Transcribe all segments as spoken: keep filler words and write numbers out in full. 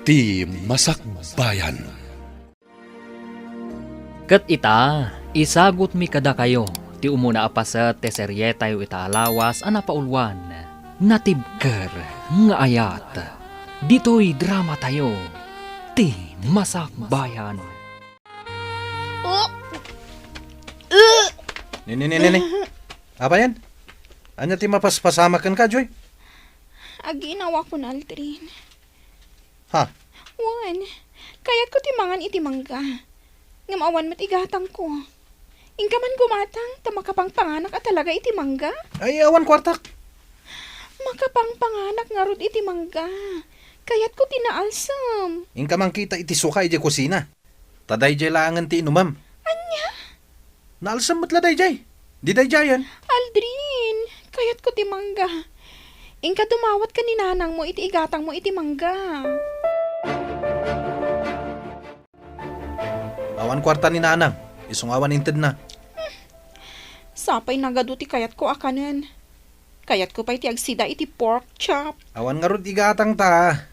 Ti Masakbayan. Ket ita, isagutmi kadakayo ti umuna a paset ti serietayo ita a lawas a napauluan, Natibker nga Ayat. Ditoy dramatayo, Ti Masakbayan. Oh! Uh! Ni, ni, ni, ni, ni. Apayen? Ania ti mapaspasamak kenka, Joy? Aginawakon, Aldrin. Ha? Wen, kayatko ti mangan iti mangga. Ngem awan met igatangko. Inka man gumatang ta makapangpanganak a talaga iti mangga? Ay, awan kuartak. Makapangpanganak ngarud iti mangga. Kayatko ti naalsem. Inka mangkita iti suka idiay kusina. Ta daydiay laengen ti inumem. Ania? Naalsem met la daydiay. Di daydiayen. Aldrin, kayatko ti mangga. Inka dumawat ken ni nanangmo iti igatangmo iti mangga. Awan kuarta ni nanang. Isu nga awan intedna. Sapay nagadu ti kayatko a kanen. Kayatko pay ti agsida iti pork chop. Awan ngarud igatangta.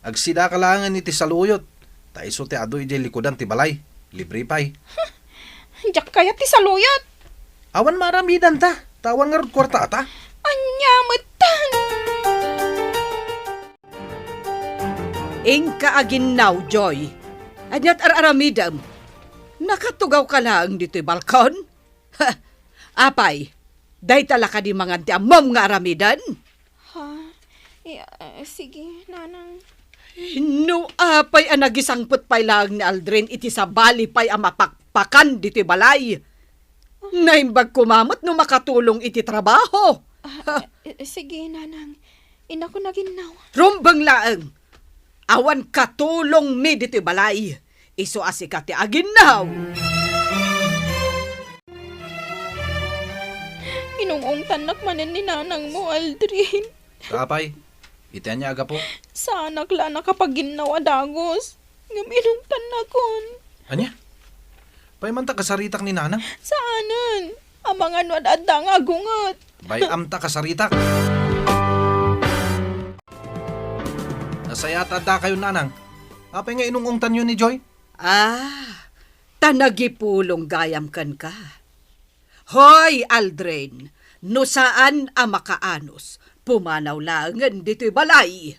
Agsidaka laengen iti saluyot, ta isu ti adu idiay likudan ti balay. Libre pay. Diak kayat ti saluyot. Awan maaramidanta, ta awan ngarud kuartata. Ania metten? Inka aginnaw, Joy. Aniat ar-aramidem? Nakatugawka laeng ditoy balkon? Apay, dayta la kadi mangan ti ammom nga aramiden? Ha? Eh, ah, sige, nanang. No apay a nagisangpet pay laeng ni Aldrin iti sabali pay a mapakpakan ditoy balay. Naimbag koma met no makatulong iti trabaho. Ah, eh, sige, nanang. Inako naginnaw. Rumbeng laeng. Awan katulongmi ditoy balay. Isu a sika ti aginnaw. Inung-ungtannak manen ni nanangmo, Aldrin. Apay, iti ania a gapu? Saanak la a nakapaginnaw a dagus. Ngem inungtannakon. Ania? Pay man ta kasaritak ni nanang? Saanen. Amangan no ad-adda nga agunget. Bay-am ta kasaritak. Nasayaat a dakayo, nanang. Apay nga inung-ungtanyo ni Joy? Ah, ta nagipulong gayam kenka. Hoy, Aldrin, no saan a makaanus, pumanaw laengen ditoy balay.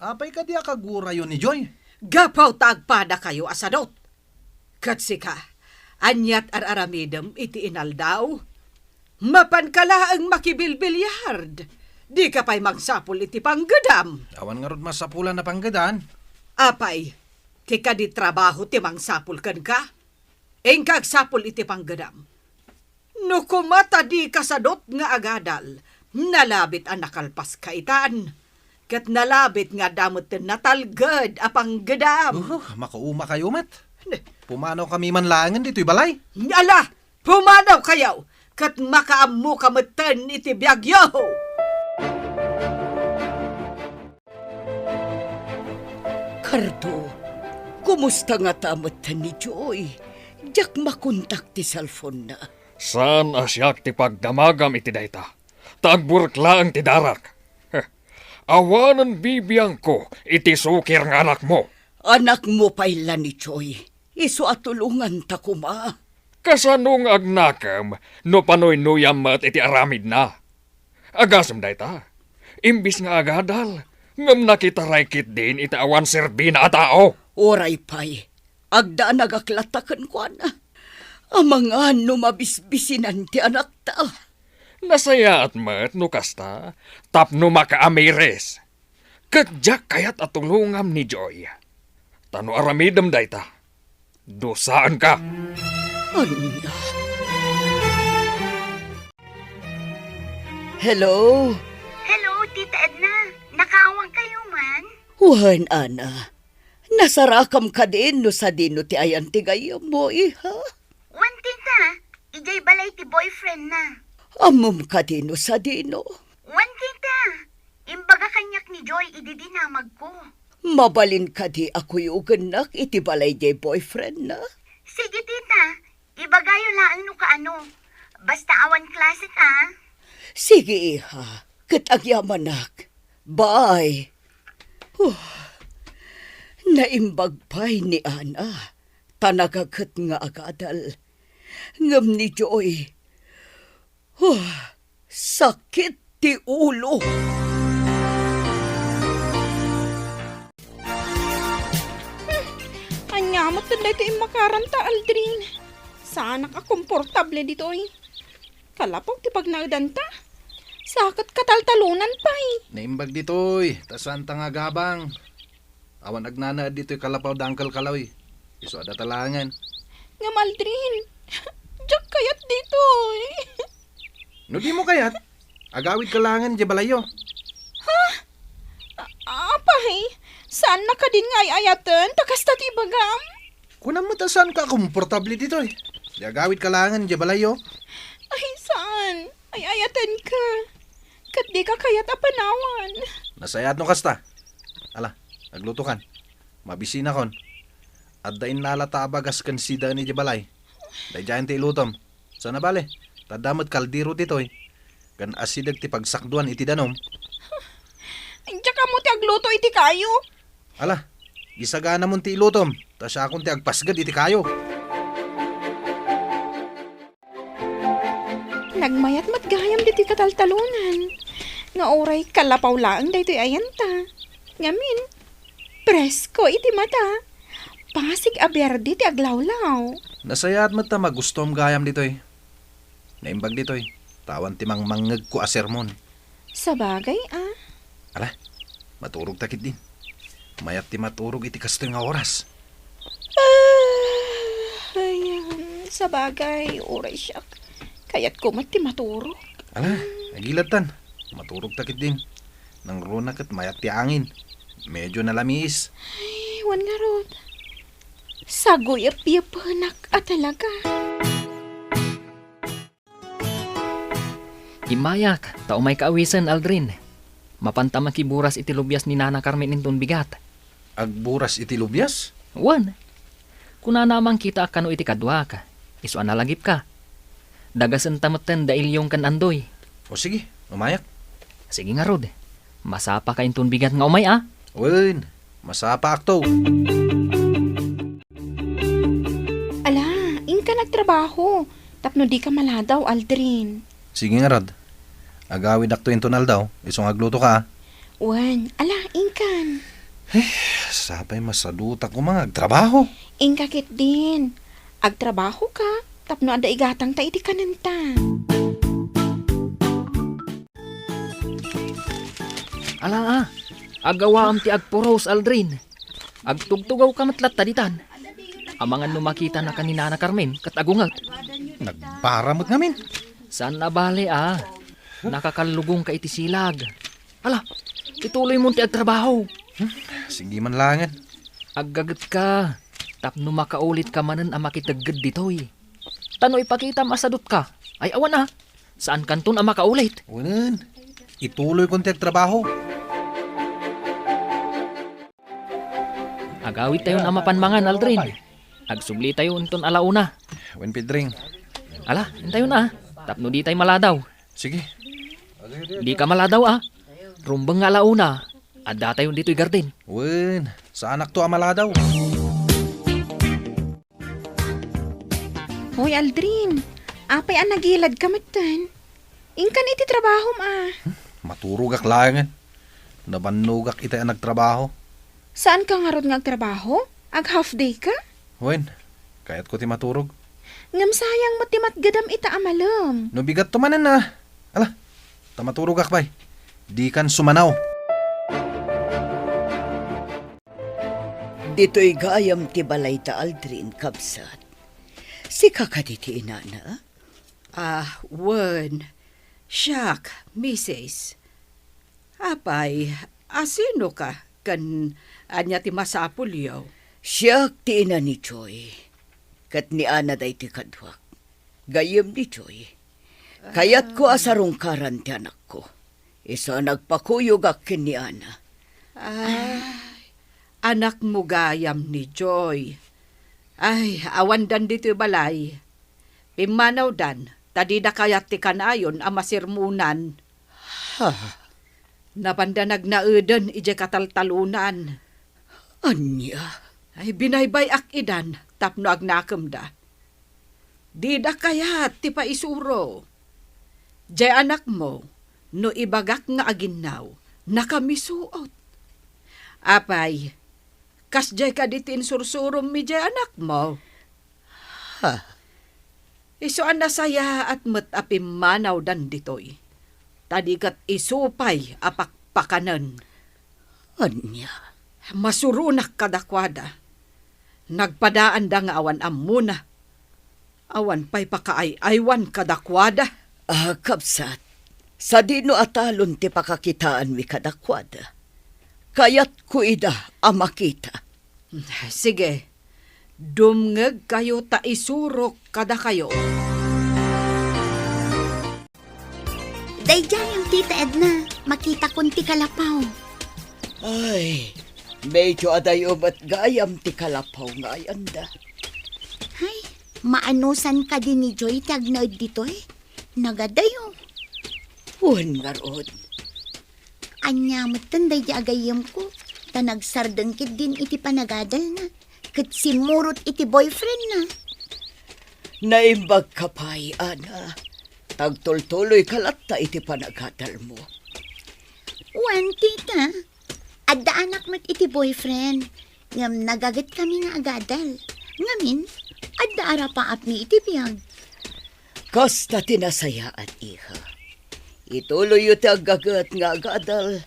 Apay kadi a kagurayo ni Joy? Gapu ta agpadakayo a sadot. Ket sika, aniat ar-aramidem iti inaldaw? Mapanka laeng makibilbiliard. Dika pay mangsapul iti panggedam. Awan ngarud masapulan a panggedan. Apay, ti kadi trabaho ti mangsapul kenka? Inka agsapul iti panggedam. No koma ta dika sadot nga agadal, nalabit a nakalpaska itan. Ket nalabit nga adda metten natalged a panggedam. Oh, makaumakayo met. Ne. Pumanawkami man laengen ditoy balay. Ala, pumanawkayo, ket makaammoka metten iti biagyo. Cardo, kumusta ngata metten ni Joy? Diak makontak ti cellphone-na. Saan a siak ti pagdamagam iti dayta, ta agburek laeng ti darak. Heh, awanen bibiangko iti sukir nga anakmo. Anakmo pay la ni Joy. Isu a tulonganta koma. Kasano nga agnakem no panuynuyam met iti aramidna? Agasem dayta, imbis nga agadal, ngem nakitaray ketdin iti awan serbina a tao. Uray pay, agdanagak latta kenkuana. Amangan no mabisbisinan ti anakta. Nasayaat met no kasta, tapno makaamiris. Ket diak kayat a tulongam ni Joy. Ta no aramidem dayta, dusaenka. Ania? Hello? Hello, Tita Edna. Nakaawagkayo man? Wen, Ana. Nasarakam kadi no sadino ti ayan ti gayyemmo, iha? Wen, Tita. Idiay balay ti boyfriend-na. Ammom kadi no sadino? Wen, Tita. Imbaga kaniak ni Joy idi dinamagko. Mabalin kadi a kuyogennak iti balay diay boyfriend-na? Sige, Tita. Ibagayo laeng no kaano. Basta awan klasek, a. Sige, iha. Ket agyamanak. Bye. Huh. Naimbag pay ni Ana, ta nagaget nga agadal. Ngem ni Joy, huh, sakit ti ulo. Hmm, ania met daytoy immakaranta, Aldrin? Saanak a komportable ditoy. Kalapaw ti pagnaedanta. Sa ket kataltalonan pay. Naimbag ditoy, ta saanta nga agabang. Awan agnanaed ditoy kalapaw da Uncle Kaloy. Isu a data laengen. Ngem Aldrin, diak kayat ditoy. No dimo kayat, agawidka laengen idiay balayyo. Ha? A-, apay, saanna kadin nga ay-ayaten ta kasta ti ibagam? Kunam met a saanka a komportable ditoy. Di agawidka laengen idiay balayyo. Ay, saan? Ay-ayatenka. Ket dika kayat a panawan. Nasayaat no kasta. Ala, aglutokan. Mabisinakon. Adda innalata a bagas ken sidaen idiay balay. Daydiayen ti ilutom. Saan a bale, ta adda met kaldero ditoy. Ken asideg ti pagsakduan iti danum. Diak ammo ti agluto iti kayo. Ala, isaganamon ti ilutom, ta siakon ti agpasged iti kayo. Nagmayat met gayam ditoy kataltalonan, nga uray kalapaw laeng daytoy ayanta. Ngamin, presko iti mata. Pasig a bierde ti aglawlaw. Nasayaat met ta magustuam gayam ditoy. Naimbag ditoy, ta awan ti mangmangngegko a sermon. Sabagay, a. Ala, maturog ta ketdin. Mayat ti maturog iti kastoy nga oras. Ah, ay, um, sabagay, uray siak. Kayatko met ti maturog. Ala, agilattan. Maturog ta ketdin. Nangruna ket mayat ti angin. Medyo nalamiis. Ay, wen ngarud. Saguyep-yepenak a talaga. Immayak, ta umayka awisen, Aldrin. Mapanta makiburas iti lubias ni Nana Carmen inton bigat. Agburas iti lubias? Wen. Kunana a mangkitaak kano iti kaduak. Isu a nalagipka. Dagasenta metten da Ilyong ken Andoy. O sige, umayak. Sige ngarud. Masapaka inton bigat nga umay, a? Wen, masapaakto. Ala, inka nagtrabaho. Tapno dika maladaw, Aldrin. Sige ngarud. Agawidakto inton aldaw, isu nga aglutoka, a? Wen, ala, inkan. Eh, sapay masadutak koma nga agtrabaho. Inka ketdin. Agtrabahoka, tapno adda igatangta iti kanenta. Ala, a. Agawaam ti agpuros, Aldrin. Agtugtugawka met latta ditan. Amangan no makitanaka ni Nana Carmen ket agunget. Nagbara met ngamin. Saan a bale, a. Nakakallugongka iti silag. Ala, ituloymon ti agtrabaho. Hmm, sige man laengen. Aggagetka, tapno makaulitka manen a makitegged ditoy. Ta no ipakitam a sadutka, ay awan a, saankanton a makaulit. Wen, ituloykon ti agtrabaho. Agawidtayon a mapan mangan, Aldrin. Agsublitayo inton ala una. Wen, Pedring. Ala, intayon a, tapno ditay maladaw. Sige. Dika maladaw, a. Rumbeng nga ala una, addatayon ditoy garden. Wen, saanakto a maladaw. Hoy, Aldrin, apay a nagiladka metten? Inkan iti trabahom, a. Hmm, maturogak laengen. Nabannogak itay a nagtrabaho. Saanka ngarud nga agtrabaho? Ag-half day ka? Wen, kayatko ti maturog. Ngem sayang met ti matgedam ita a malem. No bigatto manen, a. Ala, ta maturogak pay. Dikan sumanaw. Ditoy gayam ti balayta, Aldrin, kabsat. Sika kadi ti inana? Ah, wen. Siak, misis. Apay, asinoka ken ania ti masapulyo? Siak ti ina ni Joy, ket ni Ana daytoy kaduak. Gayyem ni Joy, kayatko a sarungkaran ti anakko. Isu a nagpakuyogak ken ni Ana. Ay, anakmo gayam ni Joy. Ay, awandan ditoy balay. Pimmanawdan, ta dida kayat ti kanayon a masermonan. Ha? Napanda nagnaeden idiay kataltalonan. Ania? Ay, binaybay-ak idan tapno agnakemda. Dida kayat ti paisuro. Diay anakmo, no ibagak nga aginnaw, nakamisuot. Apay, kasdiay kadi ti insursurom idiay anakmo? Ha? Isu a nasayaat met a pimmanawdan ditoy. Ta di ket isu pay a pakpakanen. Ania? Masuronak kadakuada. Nagpadaanda nga awan ammona. Awan pay pakaay-aywan kadakuada. Ah, kabsat, sadino a talon ti pakakitaanmi kadakuada. Kayatko ida a makita. Sige, dumngegkayo ta isurok kadakayo. Daydiayem, Tita Edna, makitakon ti kalapaw. Ay, medyo adayo met gayam ti kalapaw nga ayanda. Ay, maanusan kadi ni Joy ti agnaed ditoy? Nagadayo. Wen ngarud. Ania metten daydi a gayyemko, ta nagsardeng ketdin iti panagadalna, ket simmurot iti boyfriendna. Naimbagka pay, Ana. Tagtultuloyka latta iti panagadalmo. Wen, tita. Adda anak met iti boyfriend, ngem nagagetkami nga agadal. Ngamin, adda arapaapmi iti biag. Kasta ti nasayaat, iha. Ituloyyo ti aggaget nga agadal,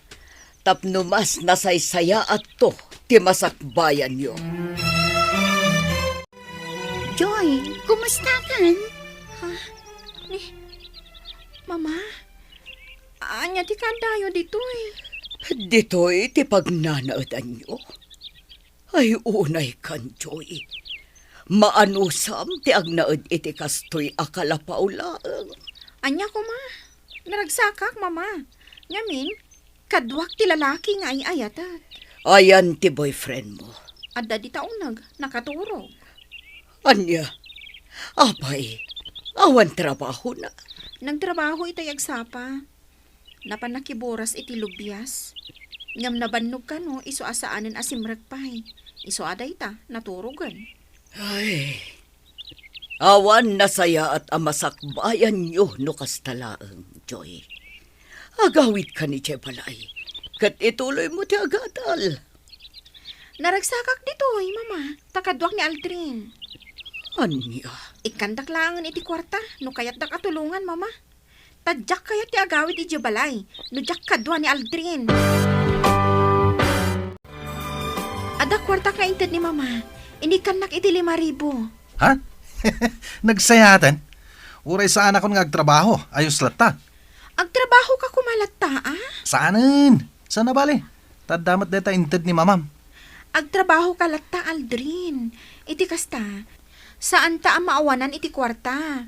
tapno mas nasaysayaatto ti masakbayanyo. Joy, kumusta kan? Ha? Ni, Mama? Ania ti kaadayo ditoy? Ditoy ti pagnanaedanyo? Ay, unay kan, Joy. Maanusam ti agnaed iti kastoy a kalapaw laeng. Ania koma? Naragsakak, Mama. Ngamin, kaduak ti lalaki nga ay-ayatek. Ayan ti boyfriend mo? Adda dita uneg, nakaturog. Ania? Apay, awan trabahona? Nagtrabaho itay agsapa. Napan nakiburas iti lubias. Ngem nabannog kano isu a saanen a simrek pay. Isu a dayta, naturogen. Ay, awan nasayaat a masakbayanyo no kasta laeng, Joy. Agawidka idiay balay, ket ituloymo ti agadal. Naragsakak ditoy, Mama, ta kaduak ni Aldrin. Ania? Ikkandak laengen iti kuarta no kayatdak a tulongan, Mama. Ta diak kayat ti agawid idiay balay no diak kadua ni Aldrin. Adda kuartak nga inted ni Mama. Inikkannak iti lima ribu. Ha? Nagsayaaten? Uray saanakon nga agtrabaho, ayos latta. Agtrabahoka koma latta, a? Saanen? Saan a bale? Ta adda met dayta inted ni Mamam. Agtrabahoka latta, Aldrin. Iti kasta, saanta a maawanan iti kuarta.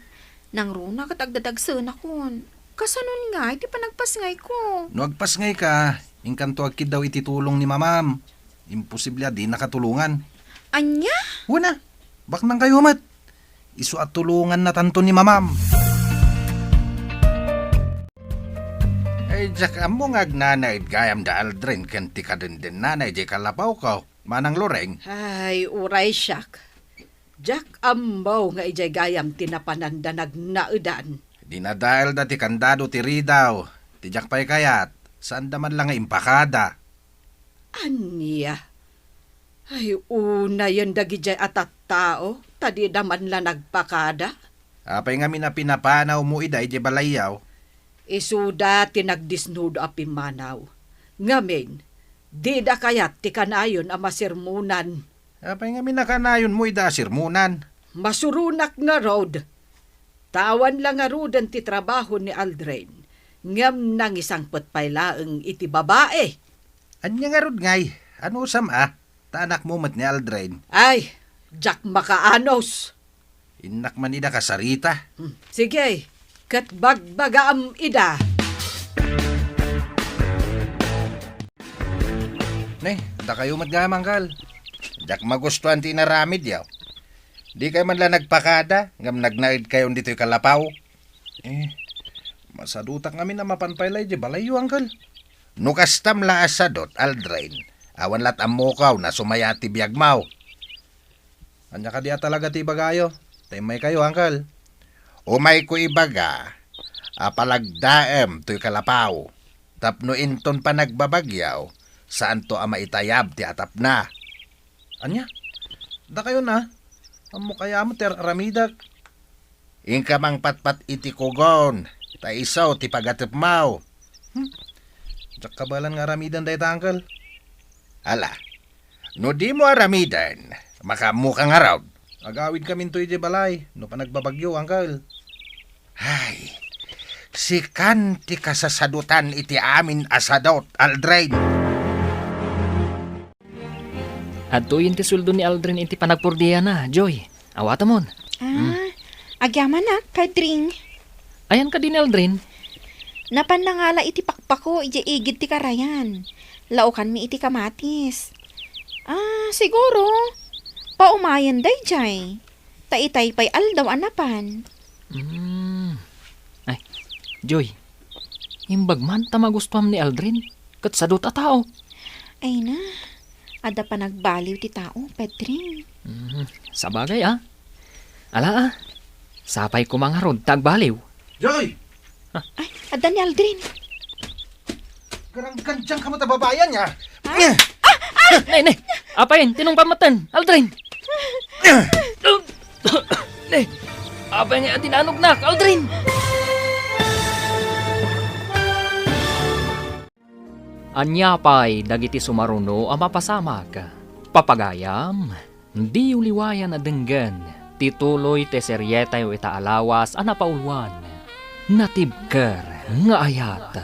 Nangruna ket agdadagsenakon. Kasanon nga iti panagpasngayko? No agpasngayka, inkanto agkiddaw iti tulong ni Mamam. Imposible a dinaka tulongan. Ania? Wen a, baknangkayo met. Isu a tulongannatanto ni Mamam. Ay, diak ammo nga agnanaed gayam da Aldrin ken ti kadendennana idiay kalapawko, Manang Loreng. Ay, uray siak. Diak ammo nga idiay gayam ti napananda nagnaedan. Dinadaelda ti kandado ti ridaw. Ti diak pay kayat, saanda man la nga impakada. Ania? Ay, unayen dagidiay a tattao, ta dida man la nagpakada. Apay ngamin a pinapanawmo ida idiay balayyo? Isuda ti nagdisnudo a pimmanaw. Ngamin, dida kayat ti kanayon a masermonan. Apay ngamin a kanayonmo ida a sermonan? Masuronak ngarud. Ta awan la ngaruden ti trabaho ni Aldrin, ngem nangisangpet pay laeng iti babai. Ania ngarud ngay? Anusam a? Ta anakmo met ni Aldrin. Ay, diak makaanus. Innak man ida kasarita. Hmm, sige, ket bagbagaam ida. Ne, adda kayo met gayam, Angkal. Diak magustuan ti inaramidyo. Di kayo man la nagpakada, ngem nagnaed kayon ditoy kalapaw. Eh, masadutak ngamin a mapan pay la idiay balayyo, Angkal. No kastam la a sadut, Aldrin, Awan lat ammok no sumaya ti biagmo. Ania kadi a talaga ti ibagayo? Ta immaykayo, Uncle. Umayko ibaga a palagdaem toy kalapaw tapno inton panagbabagyo, saanto a maitayab ti atapna. Ania? Dakayo na? Ammok aya met ti ar-aramidek. Inka mangpatpat iti kugon, ta isu ti pagatepmo. Hmm? Diak kabaelan nga aramiden dayta, Uncle. Ala, no dimo aramiden, makaammoka ngarud. Agawidkaminto idiay balay, no panagbabagyo, Uncle. Ay, sikan ti kasasadutan iti amin a sadut, Aldrin. Adtoyen ti sueldo ni Aldrin iti panagpurdiana, Joy. Awatamon. Ah, agyamanak, Pedring. Ayan kadi ni Aldrin? Napan nangala iti pakpako idiay igid ti karayan. Laokanmi iti kamatis. Ah, siguro, paumayen daydiay. Ta itay pay aldaw a napan. Hmm. Ay, Joy, imbag man ta magustuam ni Aldrin, ket sadut a tao. Ay na, adda panagbaliw ti tao, Pedring. Hmm, sabagay, ah. Ala, ah. Sapay koma ngarud ta agbaliw. Joy! Ay, adda ni Aldrin. Garanggandiang kamo ta babayan, ya? Ah! Ne, ne. Apay, tinungpam metten, Aldrin. Ne. Apay nga adinanognak, Aldrin. Ania pay dagiti sumaruno a mapasamak? Papagayam, diyo liwayan a denggen ti tuloy ti serietayo ita a lawas a napauluan, Natibker nga Ayat.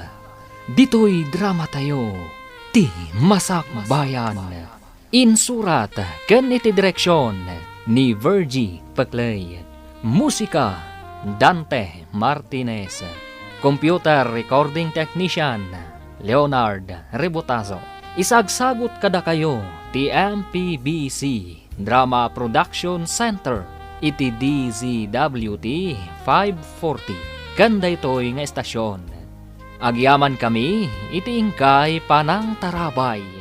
Ditoy dramatayo, ti Masakbayan. Insurat ken iti direksion ni Virgie Peclay. Musika, Dante Martinez. Computer recording technician, Leonard Rebotazo. Isagsagut kadakayo ti M P B C Drama Production Center iti D Z W T five forty ken daytoy nga estasion. Agyamankami iti inkay panangtarabay.